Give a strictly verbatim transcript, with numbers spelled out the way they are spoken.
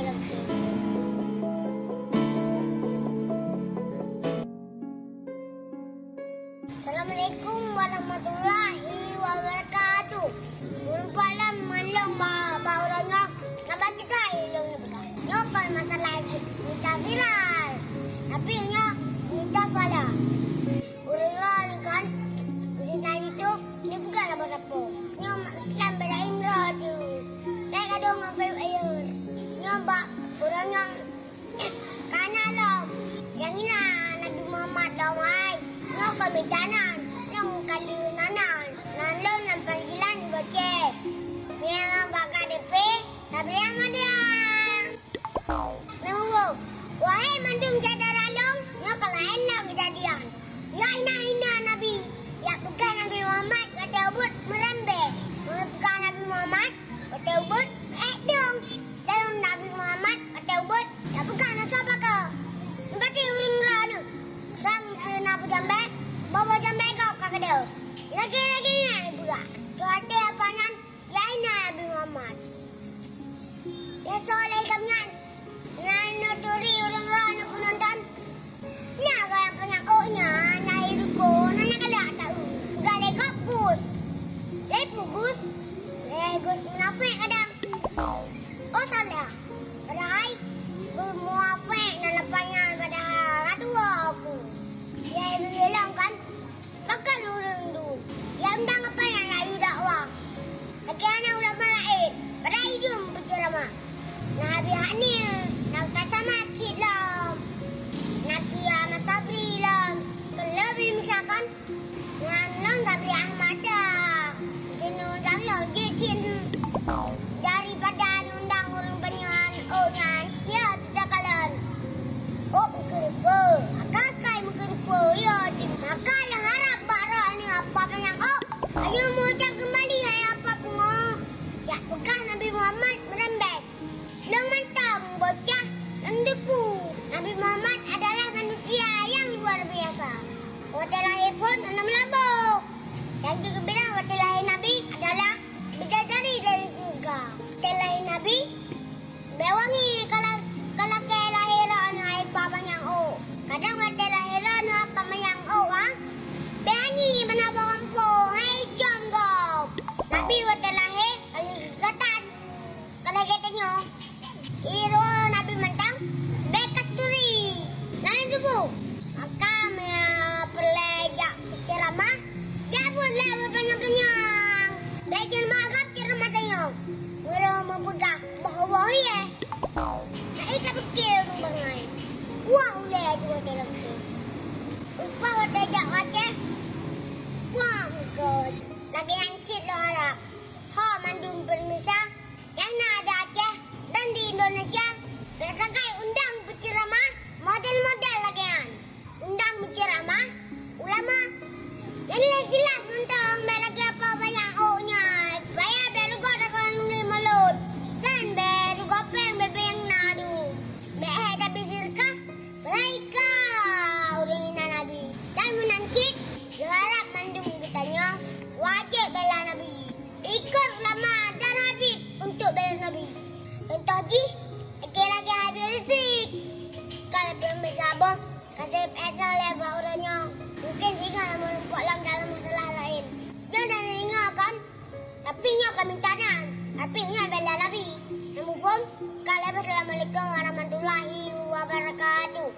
Assalamualaikum warahmatullahi wabarakatuh. Ulôn palan mandum ba-, ba uroe nyoe, na ba cerita ilôn neupeugah. Nyoe kon masalah cerita viral, tapi nyoe cerita fala. Ureueng nyoe kan, cerita itu neupeugah laba sapo. Nyoe mak Islam beda imroh tu. Bèk gadong ngon fayuek ayeur. Nyoe bak uroe nyoe Kana lom, nyang ina Nabi Muhammad lom hai. Nyoe keumintanan, nyang ka lheueh nanan. Nan lôn lam panggilan Ibu Aceh. Meunyoe bak K D P, tabri Ahmadiyah. Nunggu, wahai mandum syedara lôn, nyoe ka laén lom keujadian. Ya hina-hina Nabi, ya peugah Nabi Muhammad watèe ubit meureumbèe. Nyoe peugah Nabi Muhammad watèe ubit ék dong. Dalam Nabi Muhammad watèe ubit, ya peugah na soe pakoe. Berarti ureueng droeneuh. Sang seuna peujambèe, boh-boh jambèe gob ka keudeuh. Lagèe-lagèe nyan peugah. Keu até apa nyan, ya hina Nabi Muhammad. Ya soe lé gam nyan. Nyan neuturi ureueng droeneuh peunonton. Nyan gaya panyang ôk nyan, nyang hireuen ko, na nyang galak taeu. Galak lé gob gus. Lé peue gus, lé gus munafék kadang. Oh salah. Padahai gus munafék na lapang nyan padahai. Aduh aku. Nyang hireuen lé lom kan. Pakon ureueng dum, ya undang apa nyang yue dakwah. Lagèe hana ulama laén, padahai idum peuceramah. Na Abi Hanif, na Ustaz Samad cit lom. Na Tia Mat Sabri lom. Keu lôn misalkan, nyan lôn Sabri Ahmad dah. Jinoe undang lôn jih cit. Daripada undang ureueng banyak ôk nyan, ya teuka kalon. Ôk meukeureupeue, maka kai meukeureupeue, ya di maka nyang harab bak droeneuh apa panyang ôk. Ayo meuucap keumbali hai apa pungo. Jak peugah Nabi Muhammad meureumbèe. Lôn mantong bocah lôn teupeue Nabi Muhammad adalah manusia nyang luar biasa. Watèe lahé phon hana meulaboh. Dan juga bilang watèe lahé Nabi adalah bidadari dari syeuruga. Watèe lahé Nabi, bèk wangi ka la-, ka lakèe lahé droeneuh hai pa manyang ôk. Kadang watèe lahé droeneuh pa manyang ôk, ha? Bèk hanyi meunan bak gampông, hai jom gob. Nabi watèe lahé ka lheueh geutan. Ka lagèe tanyoe. Iroe Nabi mantong, bèk kasturi. Laén tuboh. Maka meunyoe peureulèe jak peuceramah, jak buet lé buet panyang-panyang. Bèk jeuet mangat ceramah tanyoe. Meunyoe meupeugah bahwa ie, hai tapike ureueng bangai. Wah, ulèe jeuet watèe lom. Upah watèe jak u Aceh, wah, meukeue. Lagèe nyan cit lôn harab. Ho mandum pemirsa nyang na di Aceh dan di Indonesia, bèk sagai undang peuceramah model-model lagèe nyan. Undang peuceramah ulama nyang jeulaih-jeulaih mantong, bèk lagèe apa panyang ôk nyan, supaya bèk rugoe takon di mulod, dan bèk rugoe péng bèbèe nyang na adu. Bèk hèk tabi seudeukah, peuraya ureueng hina Nabi. Dan meunan cit, lôn harab mandum geutanyoe wajéb bela Nabi. Ikot ulama dan habib untuk bela Nabi. Contoh jih, lagèe-lagèe Habib Rizik. Ka lheueh peumeusabong, ka lheueh peuetnoe lé bak uroe nyoe. Mungken singoh lam meurumpok lam dalam masalah laén. Nyoe na ingat kan? Tapi nyoe ka mita nyan. Tapi nyoe bela Nabi. Nyang muphom, ka lheueh. Assalamualaikum warahmatullahi wabarakatuh.